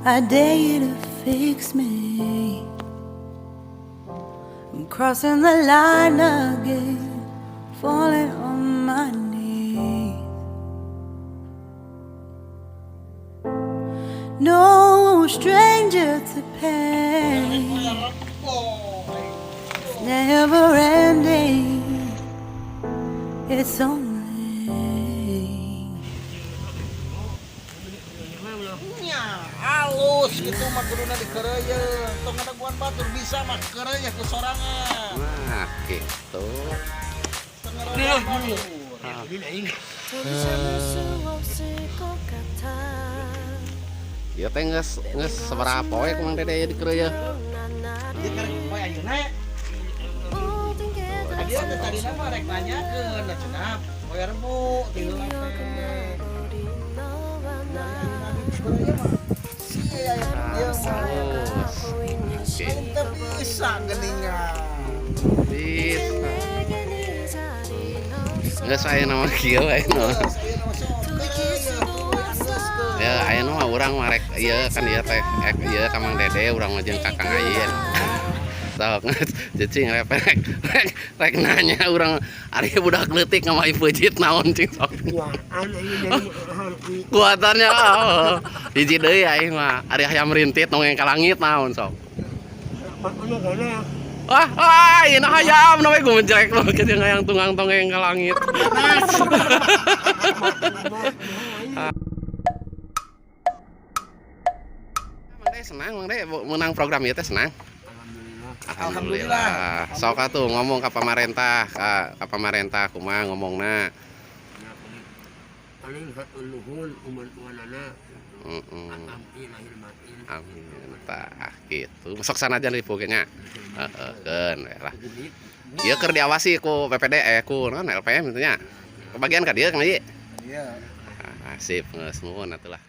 I dare you to fix me. I'm crossing the line again, falling on my knees. No stranger to pain. It's never ending. It's only. Nya, halus gitu mah kuduna dikeureuyeun. Tong ngadaguan batur bisa mah keureuyeun ku sorangan. Nah, gitu. Tong ngadaguan batur. Ieu teh geus geus sabaraha poe ku Mang Dede dikeureuyeun? Ieu karek poe ayeuna. Tadi teh tadina mah rek nanyakeun da cenah poe Rebo ti heula teh. Halus. Oke. Teu bisa geuningan. Bisa. Geus aya mah kieu aya mah. Ya aya mah urang mah rek ieu kan ieu teh ek ieu ka Mang Dede urang mah jeung ka Kang Ayin. Sok cicing rek rek rek, rek nanya urang ari budak leutik ngama peuncit naon cing sok. Kuatannya oh. Hiji deui aing mah ari hayam rintit nongeng ka langit naon sok. Wah, wah, ini hayam namanya gue menjelek loh, ke hayang tunggang tongeng ke langit. Mang Dede senang, Mang Dede menang program ieu teh senang. Alhamdulillah. Sok atuh ngomong ka pamarentah, ka pamarentah kumaha ngomongna. Paling hatur nuhun uman-umanana. Amin. Amin. Tah gitu. Sok sanajan ripuh ge nya. Heeh, keun we lah. Ieu keur diawasi ku PPD ku naon LPM gitu nya. Kebagian ka dieu Kang Haji. Iya. Ah, sip geus nuhun atuh lah.